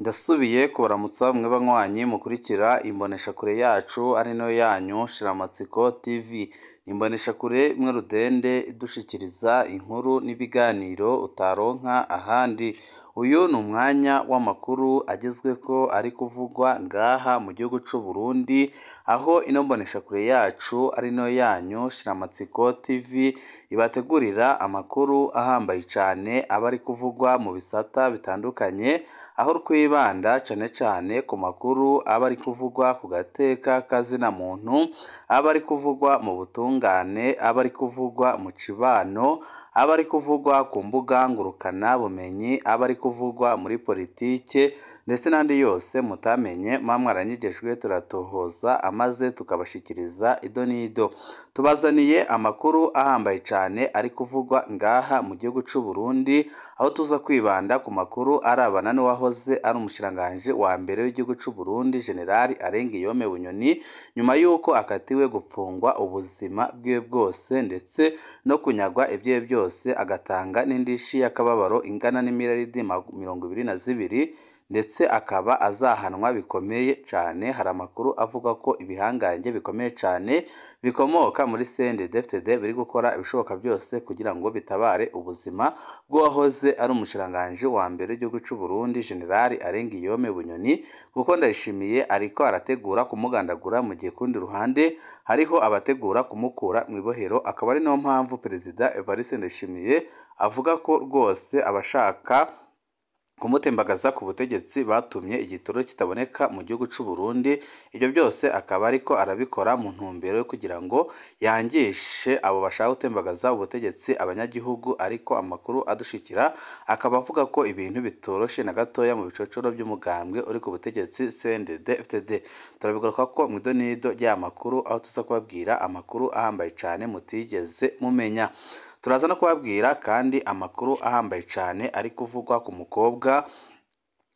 Ndasubiye kubaramutsa mwe banywanyi mukurikira imboneshakure yacu ari nayo yanyu Shiramatsiko TV. Imboneshakure imwe rudende idushikiriza inkuru n'ibiganiro utaronka ahandi. Uyu ni umwanya w'amakuru agezweko ari kuvugwa ngaha mu gihugu c'u Burundi, aho ino mboneshakure yacu ari nayo yanyu Shiramatsiko TV ibategurira amakuru ahambaye cane aba ari kuvugwa mu bisata bitandukanye, aho twibanda cane cane ku makuru aba ari kuvugwa ku gateka kazina muntu, aba ari kuvugwa mu butungane, aba ari kuvugwa mu cibano, aba ari kuvugwa ku mbuga ngurukana bumenyi, aba ari kuvugwa muri politike ndetse n'andi yose mutamenye muba mwaranyigejwe turatohoza amaze tukabashikiriza ido n'ido. Tubazaniye amakuru ahambaye cane ari kuvugwa ngaha mu gihugu c'u Burundi, aho tuza kwibanda ku makuru arabana n'uwahoze ari umushikiranganji wa mbere w'igihugu c'u Burundi General Arengiyome Bunyoni, nyuma y'uko akatiwe gupfungwa ubuzima bwiwe bwose ndetse no kunyagwa ibyiwe byose, agatanga n'indishi y'akababaro ingana n'imiliyaridi 22, ndetse akaba azahanwa bikomeye cane. Hari amakuru avuga ko ibihangange bikomeye cane bikomoka muri CNDD-FDD biri gukora ibishoboka byose kugira ngo bitabare ubuzima bw'uwahoze ari umushikiranganji wa mbere w'igihugu c'u Burundi General Arengiyome Bunyoni, kuko Ndayishimiye ariko arategura kumugandagura, mu gihe kurundi ruhande hariho abategura kumukura mw'ibohero. Akaba ari nayo mpamvu Perezida Evariste Ndayishimiye avuga ko rwose abashaka kumutembagaza ku butegetsi batumye igitoro kitaboneka mu gihugu c'u Burundi. Ibyo byose akaba ariko arabikora mu ntumbero yo kugira ngo yangishe abo bashaka gutembagaza ubutegetsi abanyagihugu, ariko amakuru adushikira akaba avuga ko ibintu bitoroshe na gatoya mu bicocoro by'umugambwe uri ku butegetsi CNDD-FDD. Turabigaruka ko mu idonido ry'aya makuru, aho tuza kubabwira amakuru ahambaye cane mutigeze mumenya. Turaza no kubabwira kandi amakuru ahambaye cane ari kuvugwa ku mukobwa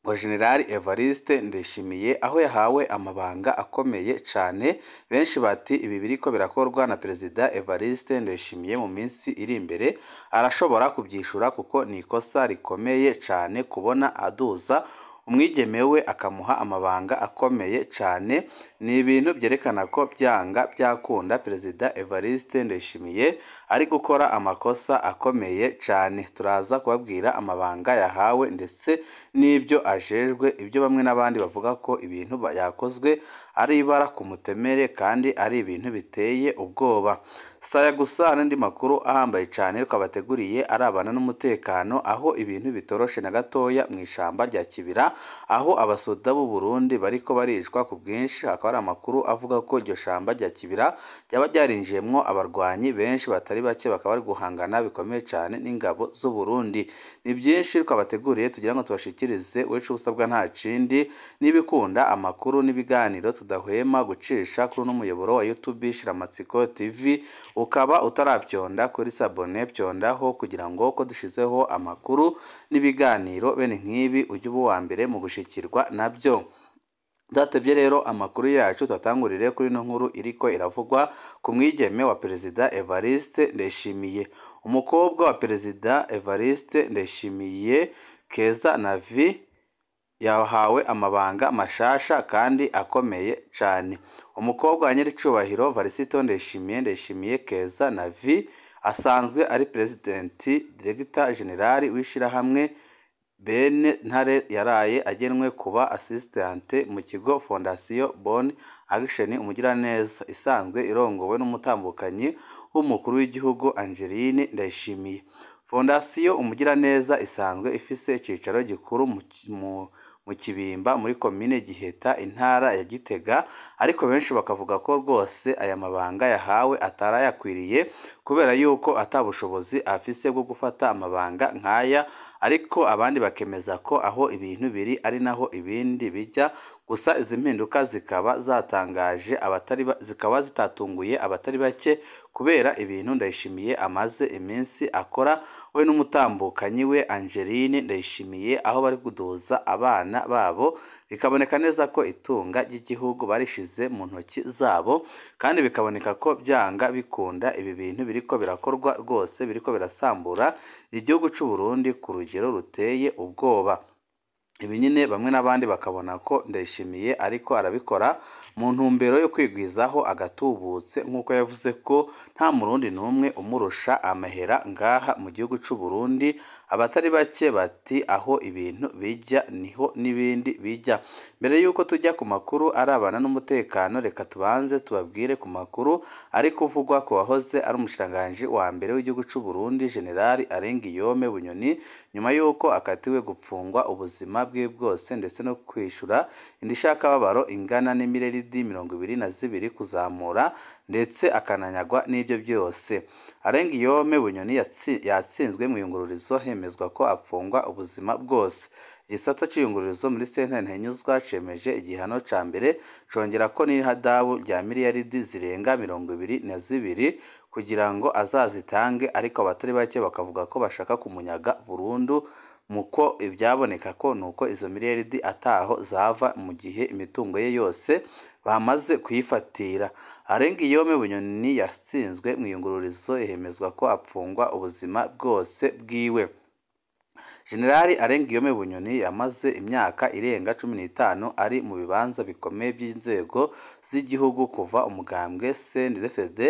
wa General Evariste Ndayishimiye, aho yahawe amabanga akomeye cane. Benshi bati ibi biriko birakorwa na Perezida Evariste Ndayishimiye mu minsi iri imbere arashobora kubyishura, kuko ni ikosa rikomeye cane kubona aduza umwigeme we akamuha amabanga akomeye cane. Ni ibintu byerekana ko byanga byakunda Perezida Evariste Ndayishimiye ari gukora amakosa akomeye cane. Turaza kubabwira amabanga yahawe ndetse n'ibyo ajejwe, ibyo bamwe n'abandi bavuga ko ibintu yakozwe ari ibara ku mutemere kandi ari ibintu biteye ubwoba. Saya gusa n'andi makuru ahambaye cane twabateguriye arabana n'umutekano, aho ibintu bitoroshe na gatoya mu ishamba rya Kibira, aho abasoda b'u Burundi bariko baricwa ku bwinshi. Hakaba hari amakuru avuga ko iryo shamba rya Kibira ryaba ryarinjiyemwo abarwanyi benshi batari bake, bakaba bari guhangana bikomeye cane n'ingabo z'u Burundi. Ni byinshi twabateguriye tugira ngo tubashikirize, wecu usabwa nta kindi n'ibikunda amakuru n'ibiganiro tudahwema gucisha kuri uno muyoboro wa YouTube Shiramatsiko TV. Ukaba utarabyonda kuri sabone, byondaho kugira ngo ko dushizeho amakuru n'ibiganiro bene nk'ibi ujye uba uwa mbere mu gushikirwa nabyo. Tudatevye rero amakuru yacu tuatangurire kuri ino nkuru iriko iravugwa ku mwigeme wa Perezida Evariste Ndayishimiye. Umukobwa wa Perezida Evariste Ndayishimiye Keza Navi yahawe amabanga mashasha kandi akomeye cane. Umukobwa wa nyiricubahiro Varisito Ndayishimiye, Ndayishimiye Keza Navi, asanzwe ari President Director General w'ishirahamwe Bene Ntare, yaraye agenwe kuba assistant mu kigo Fondation Bonne Action Umugiraneza, isanzwe irongowe n'umutambukanyi w'umukuru w'igihugu Angeline Ndayishimiye. Fondation Umugiraneza isanzwe ifise icicaro gikuru mu Kibimba muri komine Giheta, intara ya Gitega, ariko benshi bakavuga ko rwose aya mabanga yahawe atarayakwiriye kubera yuko ata bushobozi afise bwo gufata amabanga nk'aya, ariko abandi bakemeza ko aho ibintu biri ari naho ibindi bijya. Gusa izi mpinduka zikaba zatangaje abatari zikaba zitatunguye abatari bake kubera ibintu Ndayishimiye amaze iminsi akora we n'umutambukanyi we Angeline Ndayishimiye, aho bari kuduza abana babo, bikaboneka neza ko itunga ry'igihugu barishize mu ntoki zabo, kandi bikaboneka ko byanga bikunda ibi bintu biriko birakorwa rwose biriko birasambura igihugu c'u Burundi ku rugero ruteye ubwoba. Ibi nyine bamwe n'abandi bakabona ko Ndayishimiye ariko arabikora mu ntumbero yo kwigwizaho agatubutse, nk'uko yavuze ko nta murundi n'umwe umurusha amahera ngaha mu gihugu c'u Burundi. Abatari bake bati aho ibintu bijya niho n'ibindi bijya. Mbere y'uko tujya ku makuru arabana n'umutekano, reka tubanze tubabwire ku makuru ari kuvugwa ku wahoze ari umushikiranganji wa mbere w'igihugu c'u Burundi, General Alain Guillaume Bunyoni, nyuma y'uko akatiwe gupfungwa ubuzima bwe bwose ndetse no kwishura indishyi y'akababaro ingana n'imireridi 22 kuzamura, ndetse akananyagwa n'ibyo byose. Alain Guillaume Bunyoni yatsinzwe mu iyungururizo, hemezwa ko apfungwa ubuzima bwose. Igisata c'iyungururizo muri sentare Ntahinyuzwa cemeje igihano ca mbere, congera ko n'ihadabu rya miliyaridi zirenga 22 kugira ngo azazitange, ariko abatari bake bakavuga ko bashaka kumunyaga burundu. Muko ibyaboneka ko nuko izo miliyaridi ataho zava mu gihe imitungo ye yose bamaze kuyifatira. Alain Guillaume Bunyoni yatsinzwe mu iyungururizo, yemezwa ko apfungwa ubuzima bwose bwiwe. General Alain Guillaume Bunyoni yamaze imyaka irenga 15 ari mu bibanza bikomeye by'inzego z'igihugu kuva umugambwe CNDD-FDD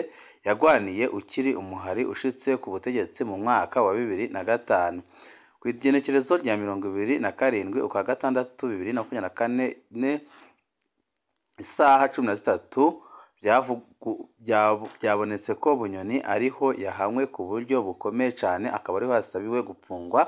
yagwaniye ukiri umuhari ushitse ku butegetsi mu mwaka wa 2005. Ku igenekerezo rya 27 ukwa gatandatu 2024 isaha 13 byabonetse ko Bunyoni ariho yahamwe ku buryo bukomeye cyane, akaba ariho yasabiwe gupfungwa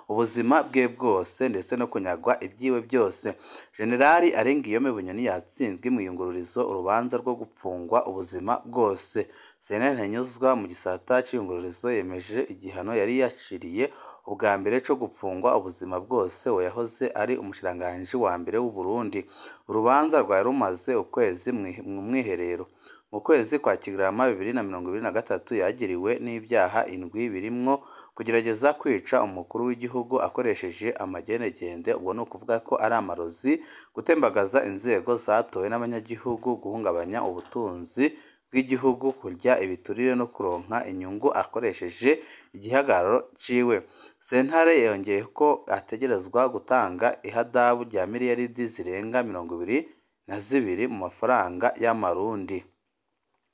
ubuzima bwe bwose ndetse no kunyagwa ibyiwe byose. General Alain Guillaume Bunyoni yatsinzwe mu iyungururizo urubanza rwo gupfungwa ubuzima bwose. Sentare Ntahinyuzwa mu gisata c'iyungururizo yemeje igihano yari yaciriye ubwa mbere co gupfungwa ubuzima bwose uwo yahoze ari umushikiranganji wa mbere w'u Burundi. Urubanza rwari rumaze ukwezi mu mwiherero. Mu kwezi kwa Kigarama 2023 yagiriwe n'ibyaha 7 birimwo kugerageza kwica umukuru w'igihugu akoresheje amagenegende, ubwo ni ukuvuga ko ari amarozi, gutembagaza inzego zatowe n'abanyagihugu, guhungabanya ubutunzi bw'igihugu, kurya ibiturire no kuronka inyungu akoresheje igihagararo ciwe. Sentare yongeye ko ategerezwa gutanga ihadabu rya miliyaridi zirenga 22 mu mafaranga y'amarundi,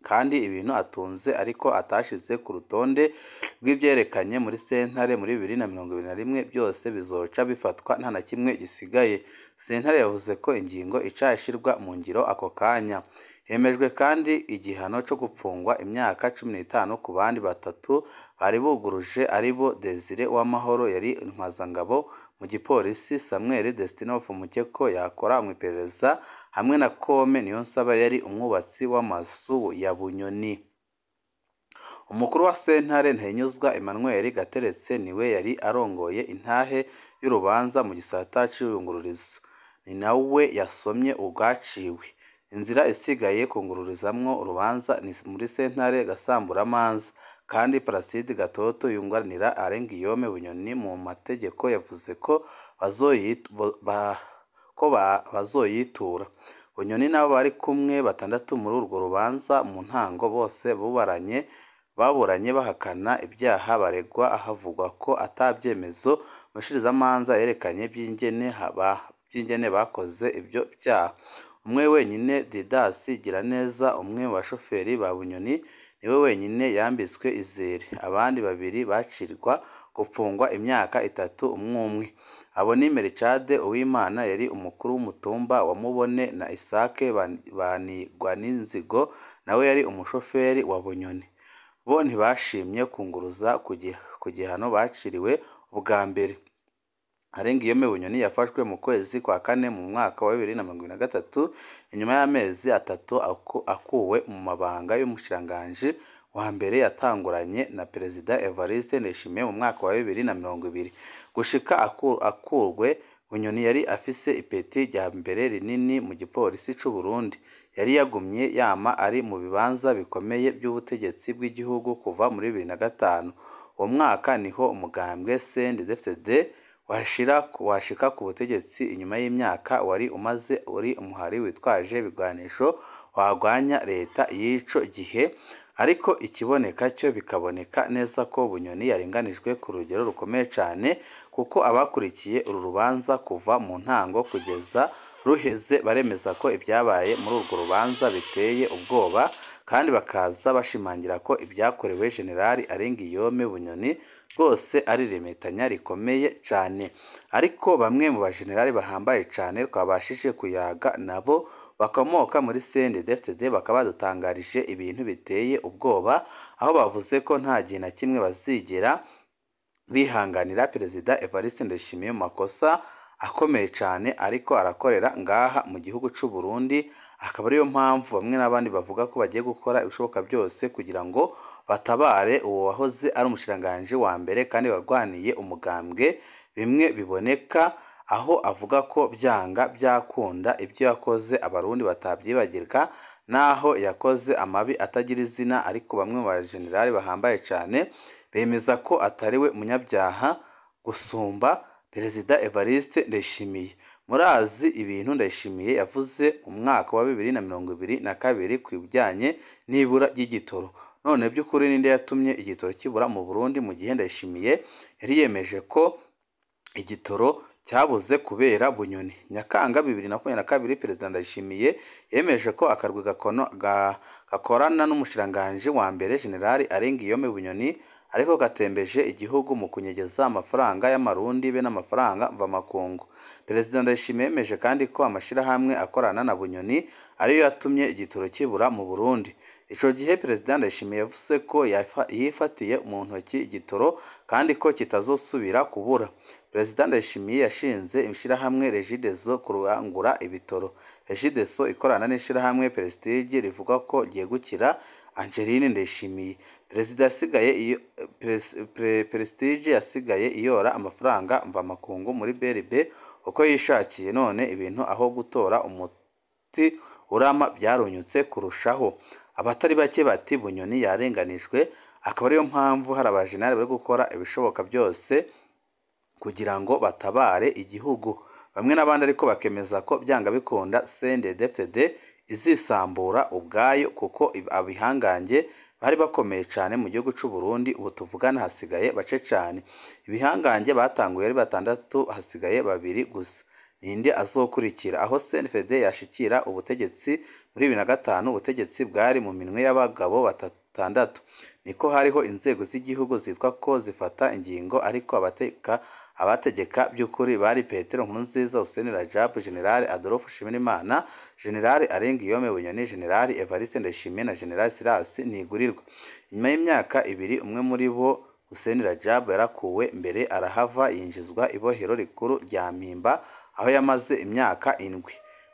kandi ibintu atunze ariko atashize ku rutonde rw'ibyerekanye muri sentare muri 2021 byose bizoca bifatwa nta na kimwe gisigaye. Sentare yavuze ko ingingo ica ishirwa mu ngiro ako kanya. Hemejwe kandi igihano co gupfungwa imyaka 15 ku bandi batatu bari buguruje, aribo Desire Uwamahoro yari intwazangabo mu gipolisi, Samuel Destin Mfumukeko yakora mu iperereza, hamwe na Kome Niyonsaba yari umwubatsi w'amazu ya Bunyoni. Umukuru wa sentare Ntahinyuzwa Emmanuel Gateretse niwe yari arongoye intahe y'urubanza mu gisata c'iyungururizo, ni nawe yasomye ubwaciwe. Inzira isigaye kungururizamwo urubanza ni muri sentare Gasamburamanza, kandi Placide Gatoto yunganira Alain Guillaume Bunyoni mu mategeko yavuze ko bazoyitura. Bunyoni n'abo bari kumwe batandatu muri urwo rubanza mu ntango bose baburanye bahakana ibyaha baregwa, ahavugwa ko atabyemezo umushikirizamanza yerekanye by'ingene bakoze ibyo byaha. Umwe wenyine, Didas Giraneza, umwe mu bashoferi ba Bunyoni, niwe wenyine yambitswe izere. Abandi babiri bacirwa gupfungwa imyaka 3 umwe umwe. Abo ni Mericade Uwimana yari umukuru w'umutumba wa Mubone na Isaac Banigwaninzigo nawe yari umushoferi wa Bunyoni. Bo ntibashimye kunguruza ku gihano baciriwe ubwa mbere. Alain Guillaume Bunyoni yafashwe mu kwezi kwa kane mu mwaka wa 2023 inyuma y'amezi 3 akuwe mu mabanga y'umushikiranganji wa mbere yatanguranye na Perezida Evariste Ndayishimiye mu mwaka wa 2020. Gushika akurwe, Bunyoni yari afise ipeti rya mbere rinini mu gipolisi c'u Burundi. Yari yagumye yama ari mu bibanza bikomeye by'ubutegetsi bw'igihugu kuva muri 2005. Uwo mwaka niho umugambwe CNDD-FDD washika ku butegetsi inyuma y'imyaka wari umaze uri umuhari witwaje ibigwanisho wagwanya leta y'ico gihe, ariko ikiboneka cyo bikaboneka neza ko Bunyoni yarenganijwe ku rugero rukomeye cane, kuko abakurikiye uru rubanza kuva mu ntango kugeza ruheze baremeza ko ibyabaye muri urwo rubanza biteye ubwoba, kandi bakaza bashimangira ko ibyakorewe General Alain Guillaume Bunyoni rwose ari iremetanya rikomeye cane. Ariko bamwe mu bajenerali bahambaye cane twabashije kuyaga nabo bakomoka muri CNDD-FDD bakaba badutangarije ibintu biteye ubwoba, aho bavuze ko nta gihe na kimwe bazigera bihanganira Perezida Evariste Ndayishimiye mu makosa akomeye cane ariko arakorera ngaha mu gihugu c'u Burundi. Akaba ariyo mpamvu bamwe n'abandi bavuga ko bagiye gukora ibishoboka byose kugira ngo batabare uwo wahoze ari umushikiranganji wa mbere kandi warwaniye umugambwe bimwe biboneka, aho avuga ko byanga byakunda ibyo yakoze abarundi batabyibagirwa, naho yakoze amabi atagira izina. Ariko bamwe mu bajenerali bahambaye cane bemeza ko atari we munyabyaha gusumba Perezida Evariste Ndayishimiye. Murazi ibintu Ndayishimiye yavuze mu mwaka wa 2022 ku bijyanye n'ibura ry'igitoro. None by'ukuri ninde yatumye igitoro kibura mu Burundi mu gihe Ndayishimiye yari yemeje ko igitoro cyabuze kubera Bunyoni? Nyakanga 2022 Perezida Ndayishimiye yemeje ko akarwi gakorana n'umushikiranganji wa mbere General Alain Guillaume Bunyoni ariko gatembeje igihugu mu kunyegeza amafaranga y'amarundi be n'amafaranga mvamakungu. Perezida Ndayishimiye yemeje kandi ko amashirahamwe akorana na Bunyoni ariyo yatumye igitoro kibura mu Burundi. Ico gihe Perezida Ndayishimiye yavuze ko yifatiye mu ntoki igitoro kandi ko kitazosubira kubura. Perezida Ndayishimiye yashinze ishirahamwe Regideso kurangura ibitoro. Regideso ikorana n'ishirahamwe Prestige rivuga ko ryegukira Angeline Ndayishimiye. Perezida yasigaye iyo Prestige yasigaye iyora amafaranga mvamakungu muri BRB uko yishakiye, none ibintu aho gutora umuti urama byarunyutse kurushaho. Abatari bake bati Bunyoni yarenganijwe, akaba ariyo mpamvu hari abajenerali bari gukora ibishoboka byose kugira ngo batabare igihugu. Bamwe n'abandi ariko bakemeza ko byanga bikunda CNDD-FDD izisambura ubwayo, kuko abihangange bari bakomeye cane mu gihugu c'u Burundi ubu tuvugana hasigaye bace cane. Ibihangange batanguye ari batandatu, hasigaye babiri gusa. Ninde azokurikira? Aho CNDD yashikira ubutegetsi muri 2005, ubutegetsi bwari mu minwe y'abagabo batandatu. Niko hariho inzego z'igihugu zitwa ko zifata ingingo, ariko abategeka by'ukuri bari Petero Nkurunziza, Hussein Rajab, General Adolphe Nshimirimana, General Alain Guillaume Bunyoni, General Evariste Ndayishimiye na General Silas Ntigurirwa. Nyuma y'imyaka ibiri umwe muri bo Hussein Rajab yarakuwe mbere arahava yinjizwa ibohero rikuru rya Mpimba aho yamaze imyaka 7.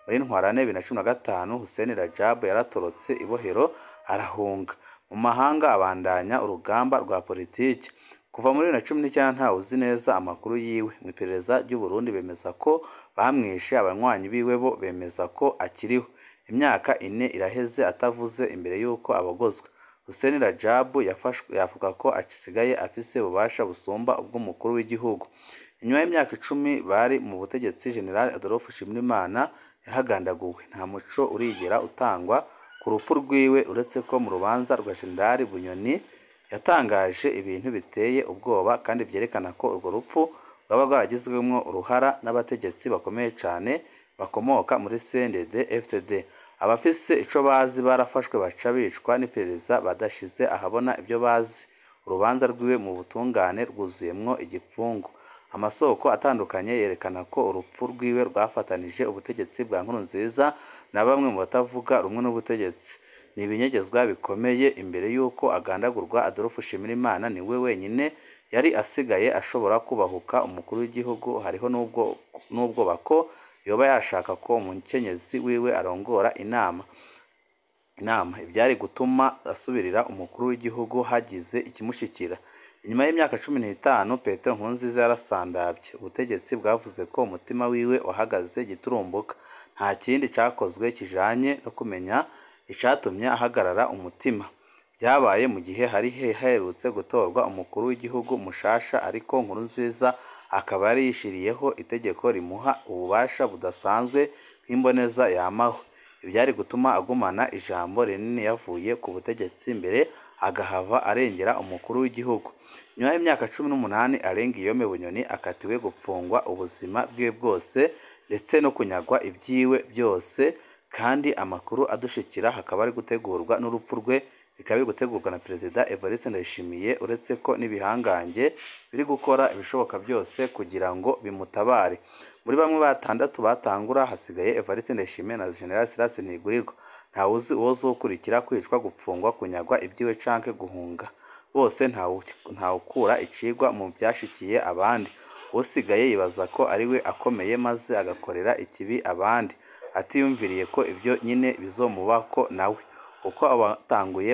Muri Ntwarante 2015 Hussein Rajab yaratorotse ibohero arahunga mu mahanga abandanya urugamba rwa politiki. Kuva muri 2019 ntawe uzi neza amakuru yiwe. Mu iperereza ry'u Burundi bemeza ko bamwishe, abanywanyi biwe bo bemeza ko akiriho. Imyaka 4 iraheze atavuze imbere y'uko abogozwa. Hussein Rajab yavuga ko asigaye afise ububasha busumba ubw'umukuru w'igihugu. Inyuma y'imyaka 10 bari mu butegetsi, General Adolphe Nshimirimana yaragandaguwe. Nta muco urigera utangwa ku rupfu rwiwe, uretse ko mu rubanza rwa General Bunyoni yatangaje ibintu biteye ubwoba kandi byerekana ko urwo rupfu rwaba rwaragizwemwo uruhara n'abategetsi bakomeye cane bakomoka muri CNDD-FDD. Abafise ico bazi barafashwe baca bicwa n'iperereza badashize ahabona ibyo bazi. Urubanza rwiwe mu butungane rwuzuyemwo igipfungu. Amasoko atandukanye yerekana ko urupfu rwiwe rwafatanije ubutegetsi bwa Nkurunziza na bamwe mu batavuga rumwe n'ubutegetsi. Ni ibinyegezwa bikomeye. Imbere y'uko agandagurwa, Adolphe Nshimirimana niwe wenyine yari asigaye ashobora kubahuka umukuru w'igihugu. Hariho n'ubwoba ko yoba yashaka ko umukenyezi wiwe arongora inama ibyari gutuma asubirira umukuru w'igihugu hagize ikimushikira. Inyuma y'imyaka 15 Petero Nkurunziza yarasandavye. Ubutegetsi bwavuze ko umutima wiwe wahagaze giturumbuka. Nta kindi cakozwe kijanye no kumenya icatumye ahagarara umutima. Byabaye mu gihe hari haherutse gutorwa umukuru w'igihugu mushasha, ariko Nkurunziza akaba yari yishiriyeho itegeko rimuha ububasha budasanzwe nk'imboneza yamaho. Ibyari gutuma agumana ijambo rinini yavuye ku butegetsi mbere agahava arengera umukuru w'igihugu. Nyuma y'imyaka 18 Alain Guillaume Bunyoni akatiwe gupfungwa ubuzima bwe bwose ndetse no kunyagwa ibyiwe byose, kandi amakuru adushikira hakaba ari gutegurwa n'urupfu rwe, bikaba biri gutegurwa na Perezida Evariste Ndayishimiye, uretse ko n'ibihangange biri gukora ibishoboka byose kugira ngo bimutabare. Muri bamwe batandatu batangura hasigaye Evariste Ndayishimiye na General Silas Ntigurirwa. Ntawuzi uwo uzokurikira kwicwa, gupfungwa, kunyagwa ibyiwe canke guhunga. Bose ntawukura icigwa mu byashikiye abandi. Usigaye yibaza ko ariwe akomeye maze agakorera ikibi abandi, atiyumviriye ko ibyo nyine bizomubako nawe. Uko abatanguye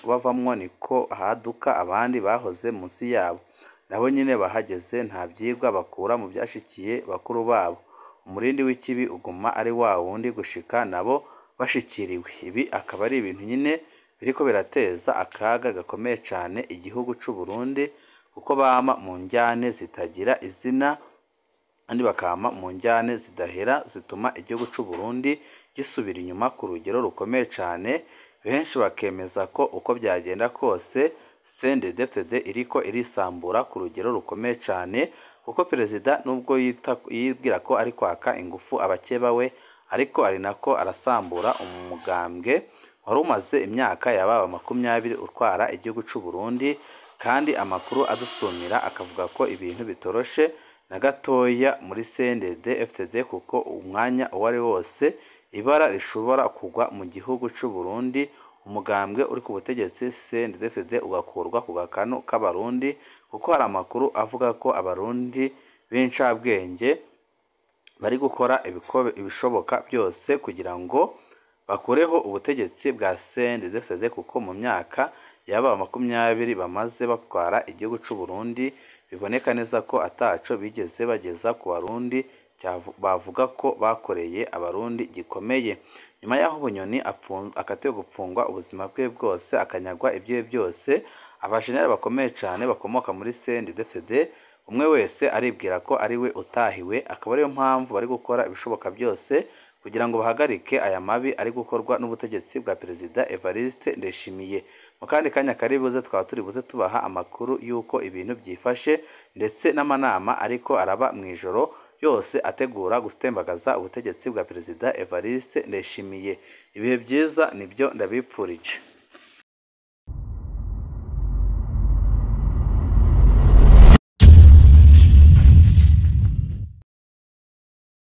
bavamwo niko haduka abandi bahoze munsi yabo, nabo nyine bahageze nta vyigwa bakura mu byashikiye bakuru babo. Umurindi w'ikibi uguma ari wa wundi gushika nabo bashikiriwe. Ibi akaba ari ibintu nyine biriko birateza akaga gakomeye cane igihugu c'u Burundi, kuko bama mu njyane zitagira izina kandi bakama mu njyane zidahera zituma igihugu c'u Burundi gisubira inyuma ku rugero rukomeye cane. Benshi bakemeza ko uko byagenda kose CNDD-FDD iriko irisambura ku rugero rukomeye cane, kuko perezida nubwo yibwira ko ari kwaka ingufu abakeba we, ariko ari nako arasambura umugambwe wari umaze imyaka yababa 20 utwara igihugu c'u Burundi. Kandi amakuru adusumira akavuga ko ibintu bitoroshe na gatoya muri CNDD-FDD, kuko umwanya uwo ari wose ibara rishobora kugwa mu gihugu c'u Burundi, umugambwe uri ku butegetsi CNDD-FDD ugakurwa ku gakanu k'Abarundi, kuko hari amakuru avuga ko Abarundi b'incabwenge bari gukora ibishoboka byose kugira ngo bakureho ubutegetsi bwa CNDD-FDD, kuko mu myaka yaba 20 bamaze batwara igihugu c'u Burundi biboneka neza ko ataco bigeze bageza ku Barundi bavuga ko bakoreye Abarundi gikomeye. Nyuma y'aho Bunyoni akatiwe gupfungwa ubuzima bwe bwose, akanyagwa ibyiwe byose, abajenerali bakomeye cane bakomoka muri CNDD-FDD umwe wese aribwira ko ari we utahiwe, akaba ariyo mpamvu bari gukora ibishoboka byose kugira ngo bahagarike aya mabi ari gukorwa n'ubutegetsi bwa Perezida Evariste Ndayishimiye. Mu kandi kanya kari buze twaba turi buze tubaha amakuru y'uko ibintu byifashe, ndetse n'amanama ariko araba mu ijoro yose ategura gutembagaza ubutegetsi bwa Perezida Evariste Ndayishimiye. Ibihe byiza nibyo ndabipfurije.